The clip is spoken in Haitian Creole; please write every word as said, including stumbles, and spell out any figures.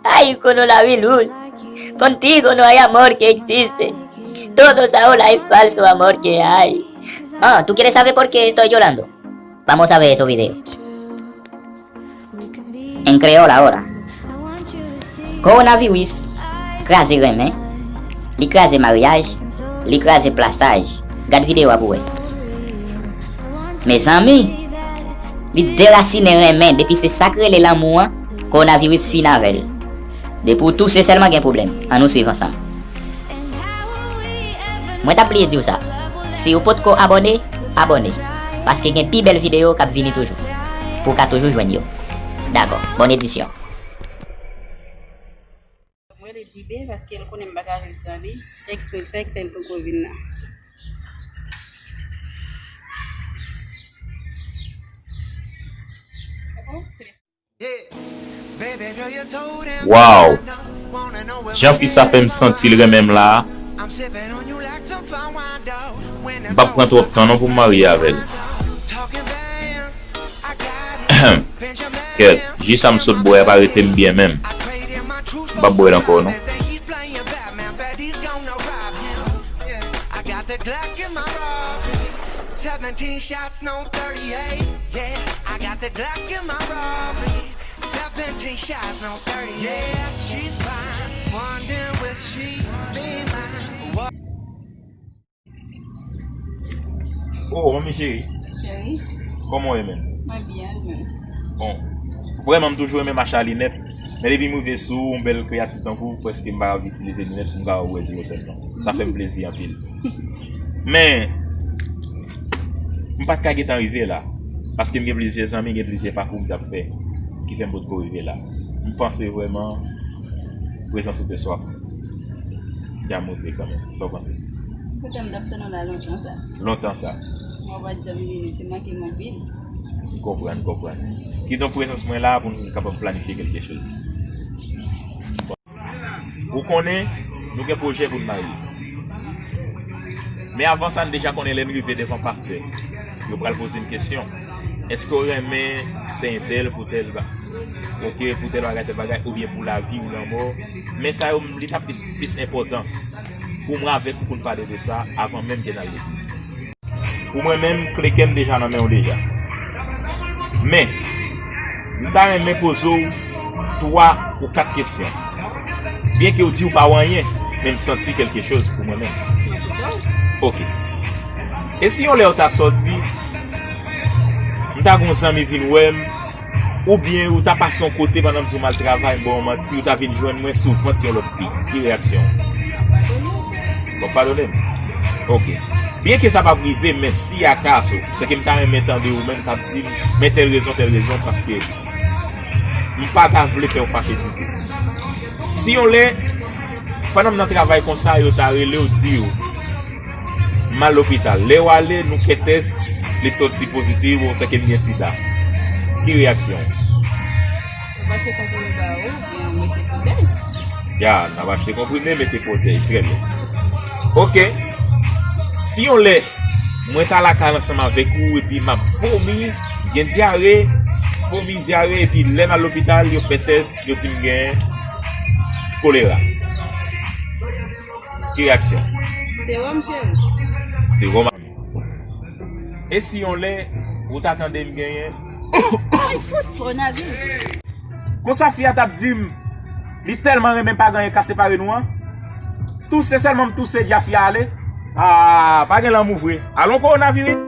Ay, coronavirus. Contigo no hay amor que existe. Todos ahora es falso amor que hay. Ah, ¿tú quieres saber por qué estoy llorando? Vamos a ver esos videos. En creol ahora. Kowonaviris kraze renmen, li kraze maryaj, li kraze plasaj. Gad videyo a pou wè. Mezanmi, li derasinen renmen, depi se sa k rele lanmou an, kowonaviris fin avè l. Depi w touse sèlman gen pwoblèm. Ann nou swiv ansanm. Mwen t ap bliye di w sa. Si w potko abòne, abòne. Paske gen pi bèl videyo k ap vini toujou. Pou w ka toujou jwenn yo. Dakò. Bòn edisyon. Mwen rele J B paske l konnen m pa ka viv san li. Eksprè l fè k fè l poko vin la. Waw! Jan fi sa fè m santi l renmen m la a, m p ap pran twòp tan non pou m marye avè l. Kèt, ji sa m sot bwè a pa rete m byen menm. M p ap bwè l ankò non. Seventeen shots, no thirty-eight. Yeah, I got the Glock in my robbery. Seventeen shots, no thirty-eight. Yeah, she's fine. Wondering will she be mine? Oh, manmi cheri. Cheri. Kòman w ye menm? Mwen byen, menm. Bon. Vrèman, m toujou renmen mache a linèt. Men depi m rive sou yon bèl kreyati tankou w, prèske m pa itilize linèt pou m ka wè zye w sèlman. Sa fè m plezi anpil. Men, m pa t ka gentan rive la. Paske m gen plizyè zanmi, gen plizyè pakou m t ap fè. Ki fè m potko rive la. M panse vrèman, prezans ou te swa fè m. Te a motive kanmenm. Sa w panse? Poutan m t ap tann ou la lontan sa. Lontan sa. Mwen pa t janm vini, te manke m anpil. M konprann, m konprann. Kidonk prezans mwen la pou n kapab planifye kèlke choz. Ou konnen, nou gen pwojè pou n marye. Men avan sa, n deja konnen lè n rive devan pastè, yo pral poze n kesyon. Èske w renmen sè entèl pou tèl ba-, oke, pou tèl bagay, tèl bagay, oubyen pou lavi ou lanmò? Men sa yo, li t ap plis, plis enpòtan pou mwen avèk ou pou n pale de sa avan menm ke n al legliz. Pou mwen menm, kle kè m deja nan men w deja. Men, m ta renmen poze w twa ou kat kesyon. Byenke w di w pa wè anyen, men m santi kèlke choz pou mwen menm. Oke. E si yon lè w ta sòti, m ta gen yon zanmi vin wè m, oubyen ou ta pase yon kote pandan m di w m al travay, m ba w manti, ou ta vin jwenn mwen sou vant yon lòt fi. Ki reyaksyon w? W ap padone m? Oke. Byenke sa p ap rive, men si aka, so, se ke m ta renmen tande ou menm k ap di m, men tèl rezon, tèl rezon, paske m pa ta vle fè w fache ditou. Si yon lè, pandan m nan travay konsa, yo ta rele w, di w, m al lopital. Lè w ale, nou fè tès, li soti pozitif, ou se ke m gen sida. Ki reyaksyon w? Ou pa se konprann ba ou, oubyen ou mete pwotèj? Ya, n ap achte konprime, mete pwotèj, trè byen. Oke. Si yon lè, mwen ta lakay ansanm avèk ou, epi m ap vomi, m gen dyare, vomi, dyare, epi lè m al lopital, yo fè tès, yo di m gen kolera. Ki reyaksyon? Sewòm, cheri. Sewòm. E si yon lè, ou ta tande m genyen? Ay, fout, kowonaviris. Konsa fi a t ap di m, li tèlman renmen pa gen anyen ka separe nou an. Touse sèlman m touse, dja fi a ale. Ah, pa gen lanmou vre. Alon kowonaviris.